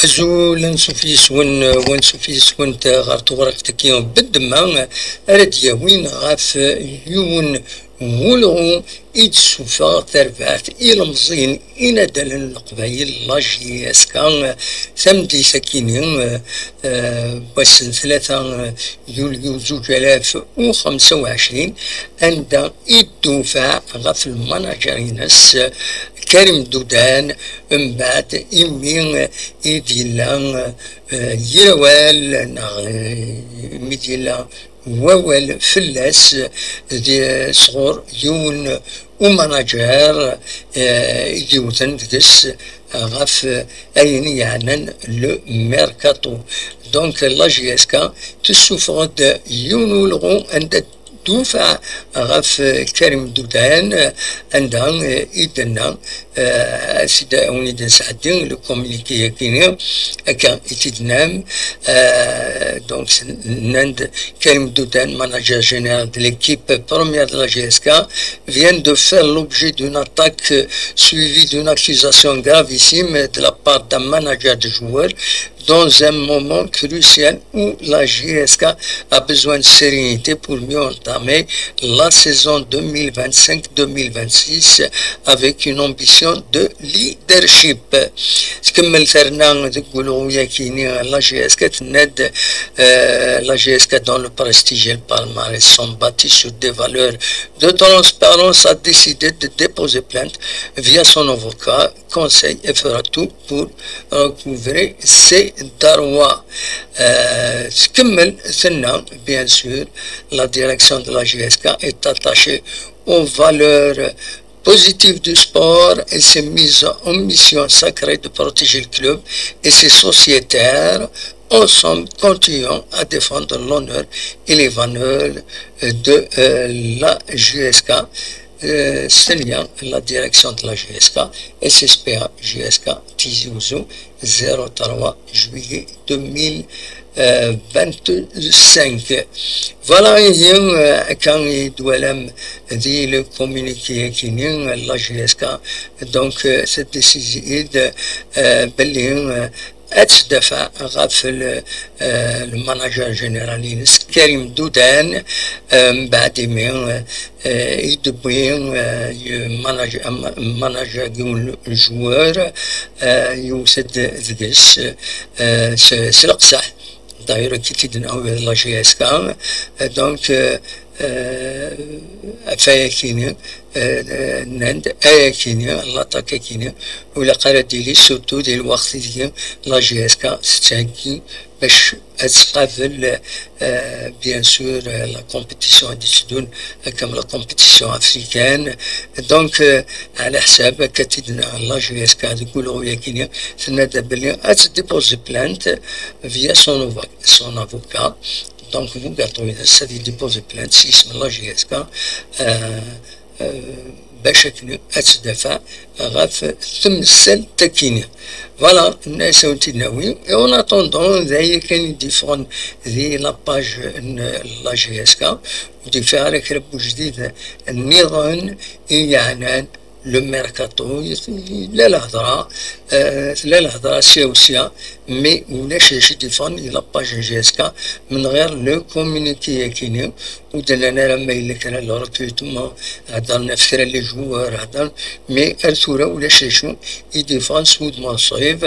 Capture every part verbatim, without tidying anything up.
Azul, ansuf yes-wen, wansuf yes-went ɣer tewriqt-agi n ddemma ara d-yawin ɣef yiwen n wulɣu i d-tessufeɣ tarbaɛt ilemẓiyen inadalen n Leqbayel, la J S K, tameddit-akini, eh, eh, wass n tlata, eh, yulyu zuǧ alaf u xemsa u ɛecrin, anda i d-tufa ɣef lmanager-ines, eh, Karim Dudan, mbeɛd imi, eh, i d-yella, eh, yir awal, neɣ, eh, imi d-yella wawal fell-as di, sɣur yiwen umanager, eh, i d-yewten deg-s ɣef ayen yeɛnan le mercato. Donc, la J S K tessufeɣ-d yiwen ulɣu anda d-tufa ɣef Karim Dudan, anda, eh, i d-tenna, eh, ad t-id-, ad wen-id-nesɛeddi le communiqué-agi-nni, akka i t-id-tennam, eh, donc, nnan-d Karim Dudan, manager général de l'équipe première de la J S K, vient de faire l'objet d'une attaque, euh, suivie d'une accusation gravissime de la part d'un manager de joueur dans un moment crucial où la J S K a besoin de sérénité pour mieux entamer la saison deux mille vingt-cinq deux mille vingt-six avec une ambition de leadership. Tkemmel terna deg ulɣu-yagi-nni, la J S K tenna-d, euh, la J S K, dont le prestige et le palmarès sont bâtis sur des valeurs de transparence, a décidé de déposer plainte via son avocat conseil et fera tout pour recouvrer ses droits. Euh, tkemmel tenna, bien sûr, la direction de la J S K est attachée aux valeurs positives du sport et s'est mise en mission sacrée de protéger le club et ses sociétaires. Ensemble, continuons à défendre l'honneur et les valeurs de, euh, la J S K. Euh, c'est bien la direction de la J S K, S S P A J S K, Tizi Ouzou, zéro trois juillet deux mille vingt-cinq. Voilà, ihi, euh, akka i d-twalam di le communiqué-agi-nni, la J S K, donc, euh, cette décision, euh, belli, euh, ad tdafa ɣef le, euh, le manager général-ines, Karim Dudan, euh, mbeɛd imi, euh, euh, i d-tewwi, euh, manager, manager n joueur, euh, yewwet-d deg-s, euh, s, s leqseḥ. D'ailleurs, akka i t-id-newwi la J S K. Euh, donc, euh, euh, ɣef wayagi-nni, euh, nnan-d, ayagi-nni, l'attaque-agi-nni, ur ilaq ara ad d-tili, surtout di lweqt ideg la J S K tettheggi bac ad tqabel, euh, bien sûr, euh, la compétition ad d-teddun, euh, comme la compétition africaine. Donc, euh, ɛla ḥsab, akka i t-id-tenna la J S K deg ulɣu-yagi-nni, tenna-d belli ad tdéposer plainte via son avo-, son avocat. Donc, bugaṭu-ines ad yedéposer plainte s yisem n la J S K, euh, euh, bac akken ad tdafa ɣef temsalt-agi-nni. Voilà, nna-as ad wen-t-id-nawi. Et en attendant, d aya kan i d-yeffɣen di la page n la J S K, ur d-yeffiɣ ara kra n wejdid nniḍen i yeɛnan le mercato, tella lhedra, euh, tella lhedra sya u sya, mais ulac d acu i d-yeffɣen di la page n J S K من غير le communiqué-yagi-nni. Ur d-nnan ara ma yella kra n le recrutement, heddren ɣef kra n les joueurs, heddren, mais ar tura ulac d acu i d-yeffɣen s wudem uṣwib.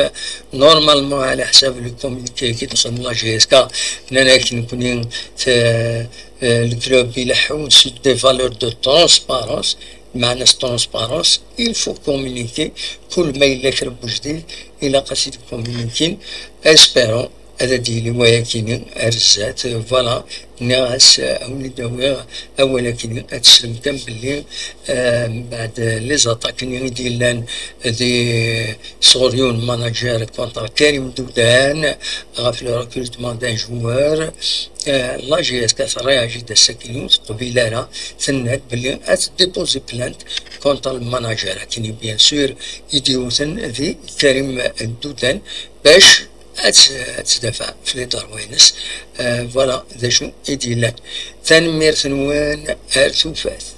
Normalement, ɛla ḥsab le communiqué-agi d-txeddem la J S K, nnan-ak nekni, t-, euh, le club ileḥḥu sur des valeurs de transparence, meɛna s transparence, il faut communiquer, kul ma yella kra n wejdid, ilaq ad t-id-communiquin, espérons ad d-yili wayagi-nni ar zdat. Voilà, nniɣ-as, euh, ad wen-id-awiɣ awal-agi-nni, ad teslem kan belli, euh, mbeɛd, euh, les attaques-nni i d-yellan di sɣur yiwen manager contre Karim Dudan ɣef le recrutement d'un joueur, euh, la J S K terréagit-d ass-agi, ur teqbil ara, tenna-d belli ad tdéposer plainte contre le manager-agi-nni, bien sûr, i d-yewten di Karim Dudan, bac ad t-, ad tdafa f les droits-ines. Euh, voilà d acu i d-yellan. Tanemmirt-nwen, ar tufat.